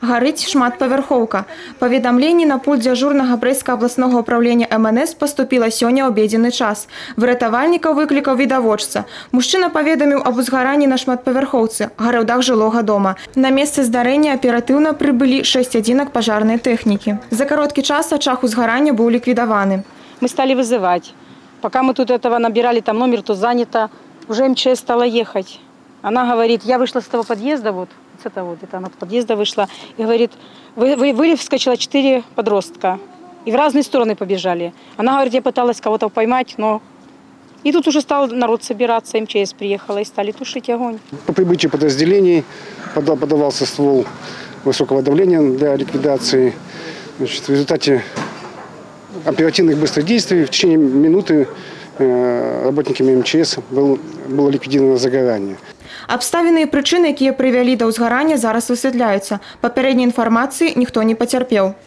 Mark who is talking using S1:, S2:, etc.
S1: Гарыць шматпавярхоўка. Паведамленне на пульт дзяжурнага Брэсцкага абласнога ўпраўлення МНС паступіла сёння ў абедзенны час. Выратавальнікаў выклікаў відавочца. Мужчына паведаміў аб узгаранні на шматпавярхоўцы. Гарэў дах жылога дома. На месцы здарэння аператыўна прыбылі 6 адзінак пажарнай тэхнікі. За кароткі час ачаг узгарання быў ліквідаваны.
S2: Мы стали вызывать. Пока мы тут этого набирали, там номер, то занято. Уже МЧС стала ехать. Она говорит, я вышла с того подъезда, вот, с этого вот, где-то она от подъезда вышла, и говорит, выскочило 4 подростка. И в разные стороны побежали. Она говорит, я пыталась кого-то поймать, но... И тут уже стал народ собираться, МЧС приехала и стали тушить огонь.
S3: По прибытию подразделений подавался ствол высокого давления для ликвидации. Значит, в результате оперативных быстрых действий в течение минуты работниками МЧС было ликвидировано загорание.
S1: Абставіны і прычыны, якія прывялі да ўзгарання, зараз высвятляюцца. Па папярэдняй інфармацыі, ніхто не пацярпеў.